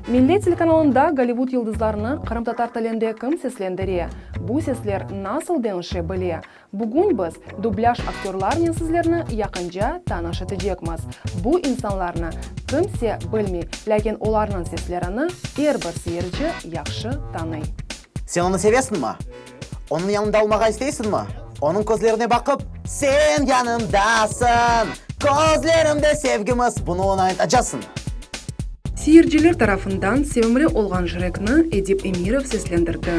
Millet telekanalında Gollivud yıldızlarını qırımtatar tilinde kim seslendire? Bu sesler nasıl deñişe bile? Bugün biz dublâj aktörlarnen sizlerni yaqınca tanış etecekmiz. Bu insanlarnı kimse bilmey, lâkin olarnıñ seslerini er bir seyirci yahşı tanıy. Sen onı sevesiñmi? Onıñ yanında olmağa isteysiñmi? Onıñ közlerine baqıp, Sen yanımdasıñ, közlerimde sevgimiz, bunı oña aytacasıñ. Seyirciler tarafından sevimli olğan Şrekni Edip Emirov seslendirdi.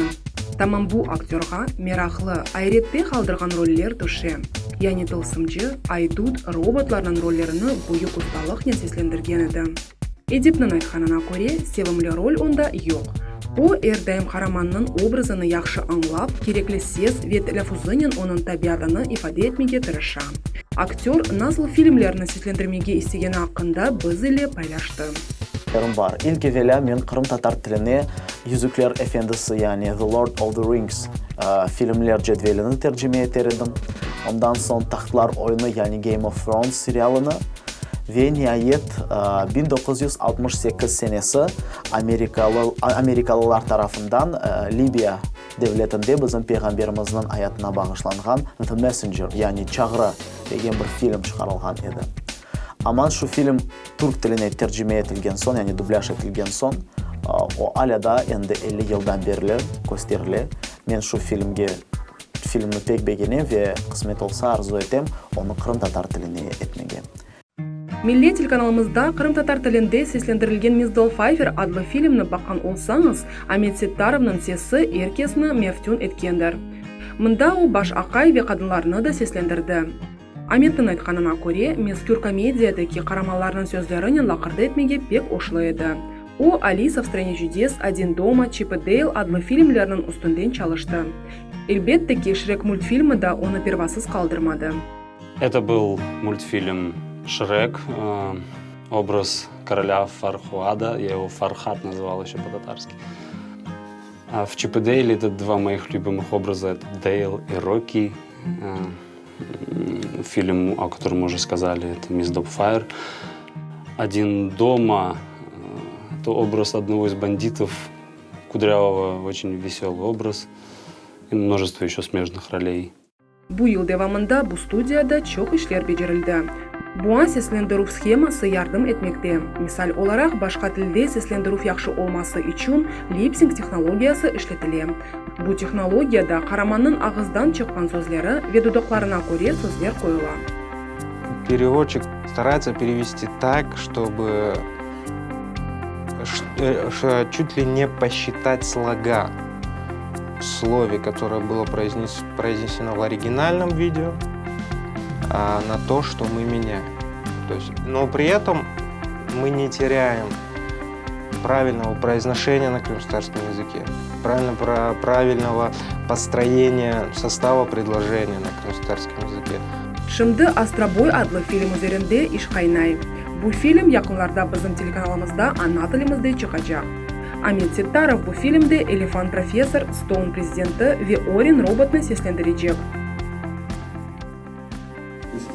Tamam bu aktörğa meraqlı, ayrette qaldırğan roller tüşe. Yani tılsımcı, aydut, robotlarnıñ rollerini büyük ustalıqnen seslendirgen edi. Edipniñ aytqanına köre, sevimli rol onda yoq. O, er daim qaramannıñ obrazını yahşı añlap, kerekli ses ve telâffuzınen onıñ tabiatını ifade etmege tırışa. Aktör, nasıl filmlerni seslendirmege istegeni aqqında biz ile paylaştı. Fikrim bar. İlk evelâ men qırımtatar tiline Yüzükler efendisi, yani The Lord of the Rings filmler cedvelini tercime eter edim. Ondan soñ Tahtlar oyunı, yani Game of Thrones serialını ve niayet 1968 senesi amerikalı amerikalılar tarafından Libiya devletinde bizim Peyğamberimizniñ ayatına bağışlanğan The Messenger, yani Çağrı degen bir film çıqarılğan edi. Aman şu film türk tiline tercime etilgen soñ, yani dublâj etilgen soñ, o alâ daa endi 50 yıldan berli kösterile. Men şu filmge, filmni pek begenem ve qısmet olsa arzu etem onı qırımtatar tiline etmege. Millet telekanalımızda qırımtatar tilinde seslendirilgen Mizdol Fayfer adlı filmni baqqan olsañız, Amet Settarovnıñ sesi er kesni meftün etkendir. Mında o baş aqay ve qadınlarnı da seslendirdi. Ametniñ aytqanına köre, mezkür komediyadaki qaramanlarnıñ sözlerinen laqırdı etmege pek oşlu edi. O, Alisa v strane çudes, Odin doma, Çip i Deyl adlı filmlerniñ üstünden çalıştı. Elbette ki, Şrek multfilmi da onı pervasız qaldırmadı. Это был мультфильм Шрек, образ короля Фархуада, я его Фархат называл еще по-татарски. А в Чип и Дейле это два моих любимых образа, это Дейл и Рокки. Фильм, о котором мы уже сказали, это «Мисс Добфайр». «Один дома» – это образ одного из бандитов, кудрявого, очень веселый образ. И множество еще смежных ролей. Bu yıl devamında bu studiyada çoq işler becerildi. Buña seslendirüv sheması yardım etmekte. Misal olaraq, başqa tilde seslendirüv yahşı olması içün lipsing tehnologiyası işletile. Bu tehnologiyada qaramannıñ ağızdan çıqqan sözleri ve dudaqlarına köre sözler qoyula. Perevodçik starается perevesti tak, çtoby çut li ne posçitat sloga v slove, kotoroe bylo proizneseno v originalnom video, na to, çto mı menâem. To est, no pri etom mı ne terâem pravilnogo proiznoşeniya na krımskotarskom yazıke, pravilnogo postroyeniya sostava predloženiya na krımskotarskom yazıke. Şimdi Astroboy adlı film üzerinde iş qaynay. Bu film yaqınlarda bizim telekanalımızda ana tilimizde çıqacaq. Amet Settarov bu filmde Elefant professor, Stoun prezidenti ve Orin robotnı seslendirecek.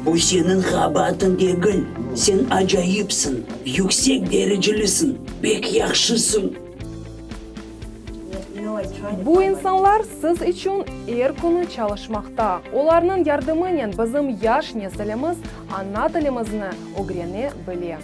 Bu seniñ qabaatıñ degil, sen acayipsiñ, yüksek derecelisiñ, pek yahşısıñ. Bu insanlar siz içün er künü çalışmaqta. Olarnıñ yardımınen bizim yaş nesilimiz ana tilimizni ögrene bile.